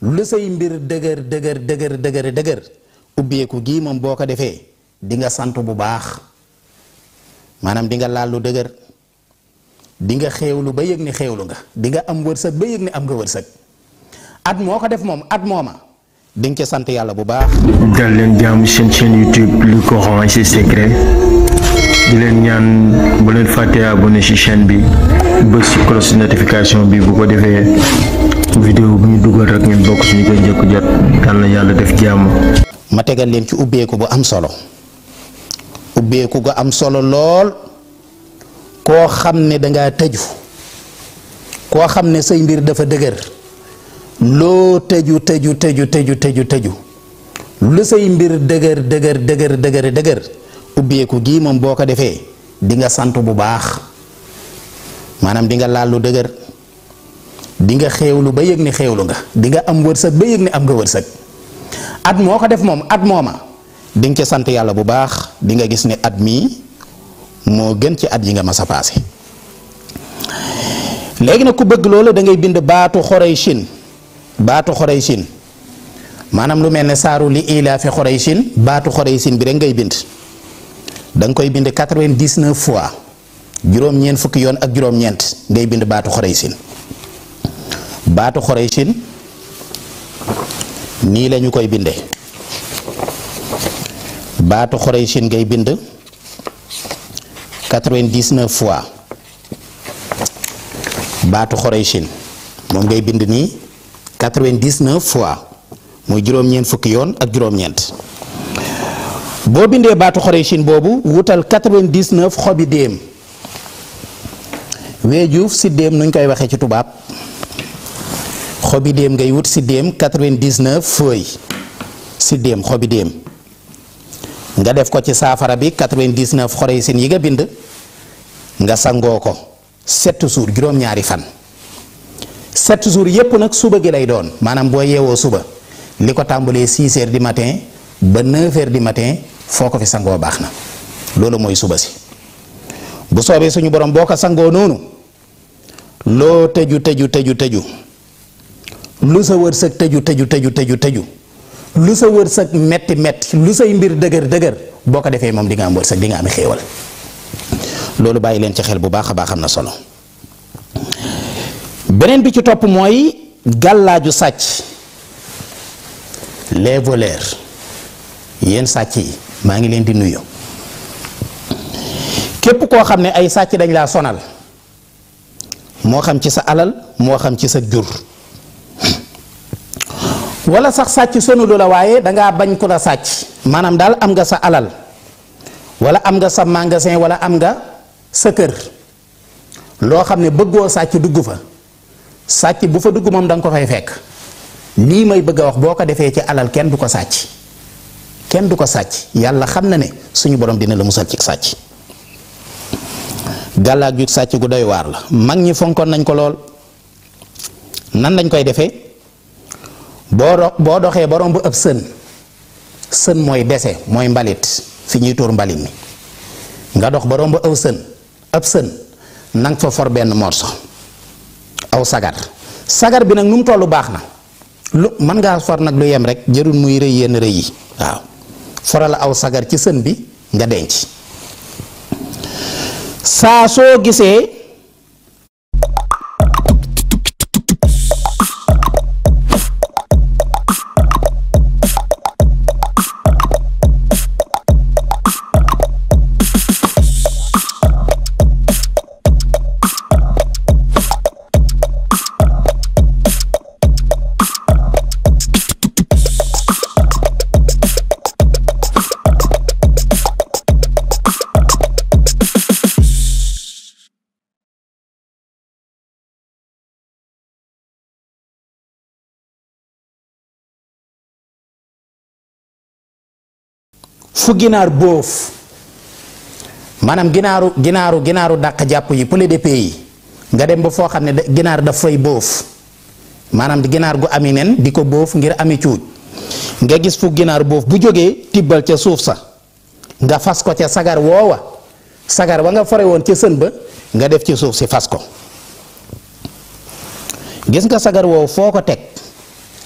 lu say mbir dëgër dëgër dëgër dëgër dëgër ubbeeku gii moom boo ko defee di nga sant bu baax maanaam di nga laal lu dëgër di nga xéewlu ba yëg ni xéewlu nga di nga am wërsëg ba yëg ni am nga wërsëg at moo ko def moom at mooma di nga ci sant yàlla bu baax. dal leen jàmm seen chaîne YouTube Lu Coran et ses secrets di leen ñaan bu leen fàttee abonné ci chaîne bi bës ci cloche notification bi bu ko defee vidéo bu ñu dugal rek ngeen bokk suñu koy njëkk jot yal na yàlla def jàmm. ma tegal leen ci ubbeeku bu am solo ubbeeku gu am solo lool koo xam ne dangaa tëju koo xam ne say mbir dafa dëgër loo tëju tëju tëju tëju tëju tëju lu say mbir dëgër dëgër dëgër dëgër dëgër ubbeeku gii moom boo ko defee di nga sant bu baax maanaam di nga laal lu dëgër di nga xéewlu ba yëg ni xéewlu nga di nga am wërsëg ba yëg ni am nga wërsëg at moo ko def moom at mooma di nga ci sant yàlla bu baax di nga gis ni at mii moo gën ci at yi nga mas a paase. léegi nag ku bëgg loolu da ngay bind baatu Xurayshin maanaam lu mel ne saaru li ilaafi Xurayshin baatu Xurayshin bi rek ngay bind da nga koy bind 99 fois juróom-ñeent fukki yoon ak juróom-ñeent ngay bind baatu Xurayshin nii lañu koy bindee baatu Xurayshin ngay bind 99 fois baatu Xurayshin moom ngay bind nii 99 fois muy juróom-ñeent fukki yoon ak juróom-ñeent boo bindee baatu Xurayshin boobu wutal 99 xobi déem weejuuf si déem nuñ koy waxee ci tubaab xobi déem ngay wut si déem 99 feuilles si déem xobi déem nga def ko ci saafara bi 99 Xurayshin yi nga bind nga sangoo ko 7 jours juróom-ñaari fan 7 jours yépp nag suba gi lay doon maanaam boo yeewoo suba li ko tàmbalee 6 heures du matin ba 9 heures du matin foo ko fi sangoo baax na loolu mooy suba si bu soobee suñu borom boo ko sangoo noonu loo tëju tëju tëju tëju lu sa wërsëg tëju tëju tëju tëju tëju lu sa wërsëg metti metti lu say mbir dëgër dëgër boo ko defee moom di nga am wërsëg di nga am xéewal loolu bàyyi leen ci xel bu baax a baax am na solo. beneen bi ci topp mooy gàllaaju sàcc les voleurs yéen sàcc yi maa ngi leen di nuyu képp koo xam ne ay sàcc dañ laa sonal moo xam ci sa alal moo xam ci sa jur wala sax sàcc sonulu la waaye dangaa bañ ko la sàcc maanaam daal am nga sa alal wala am nga sa magasin wala am nga sa kër loo xam ne bëggoo sàcc dugg fa sàcc bu fa dugg moom danga ko fay fekk lii may bëgg a wax boo ko defee ci alal kenn du ko sàcc kenn du ko sàcc yàlla xam na ne suñu borom dina la musal ci sàcc gàllaaj ju sàcc gu doy waar la mag ñi fonkoon nañ ko lool nan lañ koy defee boo doxee ba romb ab sën mooy dese mooy mbalit fi ñuy tuur mbalit mi nga dox ba romb ab sën nang fa for benn morso aw sagar bi nag nu mu tollu baax na lu mën ngaa for nag lu yem rek jërul muy rëy yenn rëy yi waaw foral aw sagar ci sën bi nga denc saa soo gisee fu ginaar boof maanaam ginaaru dàq jàpp yi poulet de pays yi nga dem ba foo xam ne ginaar daf fay boof maanaam ginaar gu ami nen di ko boof ngir ami cuuj nga gis fu ginaar boof bu jógee tibbal ca suuf sa nga fas ko ca sagar woowa sagar ba nga fore woon ca sën ba nga def ci suuf si fas ko gis nga sagar woowu foo ko teg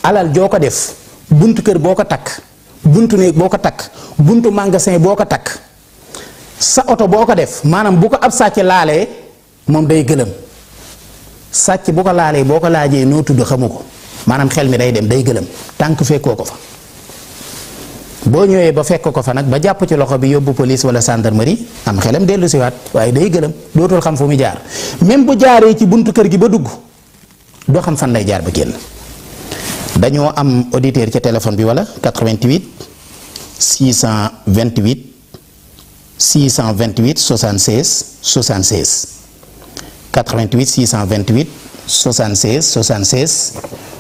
alal joo ko def buntu kër boo ko takk buntu néeg boo ko takk buntu magasin boo ko takk sa oto boo ko def maanaam bu ko ab sàcc laalee moom day gëlëm sàcc bu ko laalee boo ko laajee noo tudd xamu ko maanaam xel mi day dem day gëlëm tànk fekkoo ko fa boo ñëwee ba fekk ko fa nag ba jàpp ci loxo bi yóbbu police wala gendarmerie am xelam dellu siwaat waaye day gëlëm dootul xam fu mu jaar même bu jaaree ci buntu kër gi ba dugg doo xam fan lay jaar ba génn. dañoo am auditeur ci téléphone bi wala 88 628 628 76 76 88 628 76 76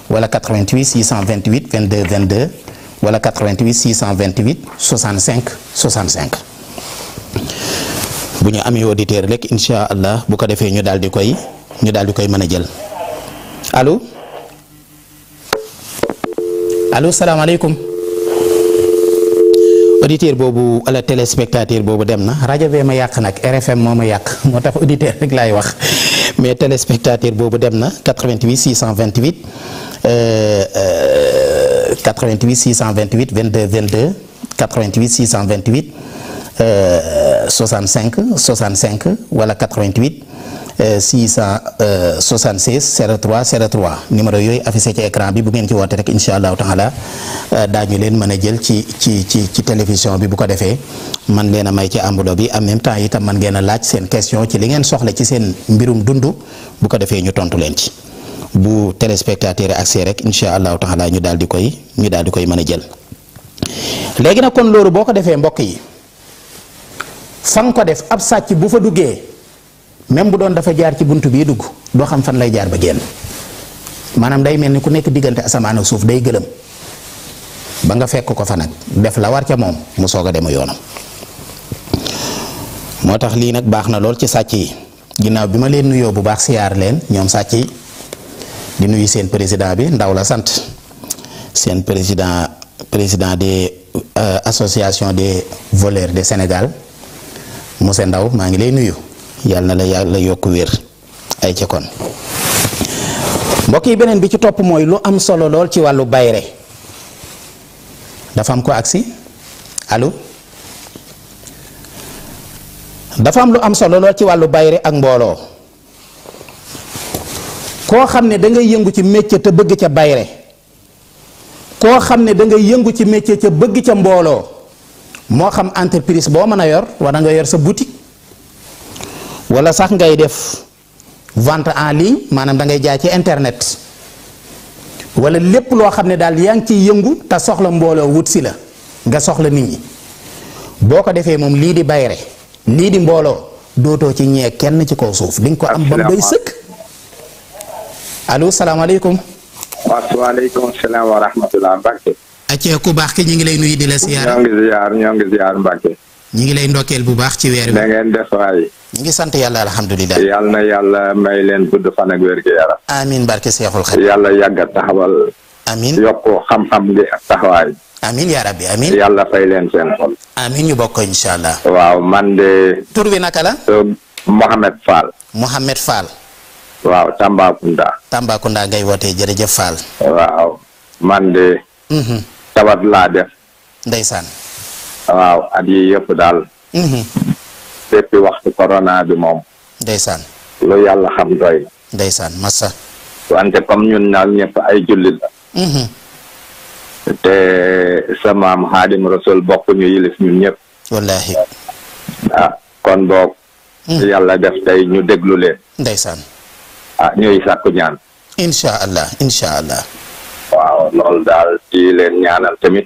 wala 88 628 22 22 wala 88 628 65 65 bu ñu amee auditeur rek incha allah bu ko defee ñu daal di koy mën a jël allo. allo salaamaaleykum auditeur boobu wala téléspectateur boobu dem na rajo bee ma yàq nag RFM moo ma yàq moo tax auditeur rek laay wax mais téléspectateur boobu dem na 88 628 88 628 22 22 88 628 65 65 wala 88 676 03 03 numéro yooyu affiché ci écran bi bu ngeen ci woote rek incha allahu taala daañu leen mën a jël ci télévision bi bu ko defee man leen a may ci enveloppe bi en même temps itam man ngeen a laaj seen question ci li ngeen soxla ci seen mbirum dund bu ko defee ñu tontu leen ci bu téléspectateur accès rek incha allahu taala ñu daal di koy mën a jël. léegi nag kon loolu boo ko defee mbokk yi fa nga ko def ab sàcc bu fa duggee. même bu doon dafa jaar ci bunt bii dugg doo xam fan lay jaar ba génn maanaam day mel ni ku nekk diggante asamaan ak suuf day gëlëm ba nga fekk ko fa nag def la war ca moom mu soog a dem yoonam moo tax lii nag baax na lool ci sàcc yi ginnaaw bi ma leen nuyoo bu baax siyaar leen ñoom sàcc yi di nuyu seen président bi Ndaw la sant seen président des association des voleurs de Sénégal monsieur Ndaw maa ngi lay nuyu. yàlla na la yàlla yokk wér ay ca kon mbokk yi beneen bi ci topp mooy lu am solo lool ci wàllu bayre dafa am ko agsi allo dafa am lu am solo lool ci wàllu bayre ak mbooloo koo xam ne da ngay yëngu ci métier te bëgg ca bayre koo xam ne da ngay yëngu ci métier ca bëgg ca mbooloo moo xam entreprise boo mën a yor wala nga yor sa boutique wala sax ngay def vente en ligne maanaam da ngay jaay ci internet wala lépp loo xam ne daal yaa ngi ciy yëngu te soxla mbooloo wut si la nga soxla nit ñi boo ko defee moom lii di bayre lii di mbooloo dootoo ci ñee kenn ci kaw suuf di nga ko am ba mu doy sëkk. allo salaamaaleykum. waaleykum salaam wa rahmatulah Mbacke. acce ku baax ki ñu ngi lay nuyu di la siyaar. ñoo ngi ziar Mbacke. ñu ngi lay ndokkeel bu baax ci weer bi. da ngeen def waay. ñu ngi sant yàlla alhamdulilah. yàlla na yàlla may leen gudd fan ak wér gu yaram. amiin barke Seexul Xadiim. yàlla yàgg a taxawal. amiin yokk xam-xam gi ak taxawaay. amiin yaa rabbi amiin. yàlla fay leen seen xol. amiin ñu bokk incha allah. waaw man de. tur bi naka la. Mohamed Fall. Mohamed Fall. waaw Tambacounda. Tambacounda ngay wootee jërëjëf Fall. waaw man de. tawat laa def. ndeysaan. waaw at yi yëpp daal. depuis waxtu corona bi moom. ndeysaan. lu yàlla xam doy. ndeysaan massa. wante comme ñun ñaar ñëpp ay jullit la. te sa maam Xaadim Rasul bokk ñu yilif ñun ñëpp. wallaahi. ah kon boog. yàlla def tey ñu déglu leen. ndeysaan. ah ñuy sàkku ñaan. incha allah incha allah. waaw loolu daal di leen ñaanal tamit.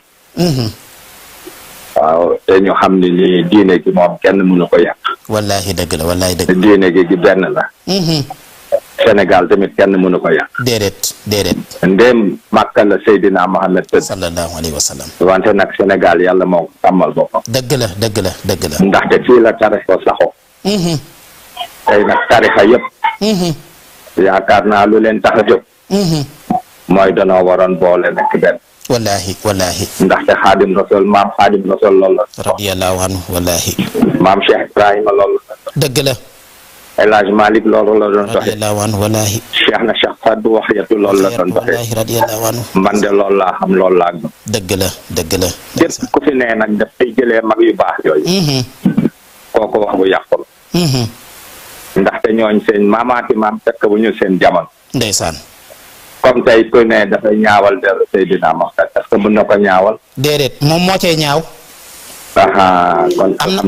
waaw te ñu xam ne ni diine gi moom kenn mënu ko yàq. wallaahi dëgg la wallaahi dëgg. diine gi benn la. Sénégal tamit kenn mënu ko yàq. déedéet déedéet. ndéem Màkka la Seydina Mohamed tëdd. sallallahu alayhi wa sallam. wante nag Sénégal yàlla moo ko tàmmal boppam. dëgg la dëgg la dëgg la. ndaxte fii la tarixa saxo. tey nag tarixa yëpp. yaakaar naa lu leen tax a jóg. mooy danoo waroon boole nekk benn. wallaahi wallaahi. ndaxte Xaadim Rasul maam Xaadim Rasul loolu la. radiyallahu anhu wallaahi. maam Cheikh Ibrahima loolu la. dëgg la. El Hadj Malick loolu la doon doxe radiyallahu anhu wallaahi Cheikh na Cheikh Sadou Waxyatu loolu la doon doxe wallaahi radiyallahu anhu man de loolu laa xam loolu laa gëm dëgg la képp ku fi nee nag dafay jëlee mag yu baax yooyu kooku wax bu yàqu la ndaxte ñooñ seen maamaati maam fekk bu ñu seen jamono ndeysaan comme tey ku ne dafay ñaawal deru Seydina Mohamed est-ce que mën na ko ñaawal déedéet moom moo cay ñaaw aha kon am na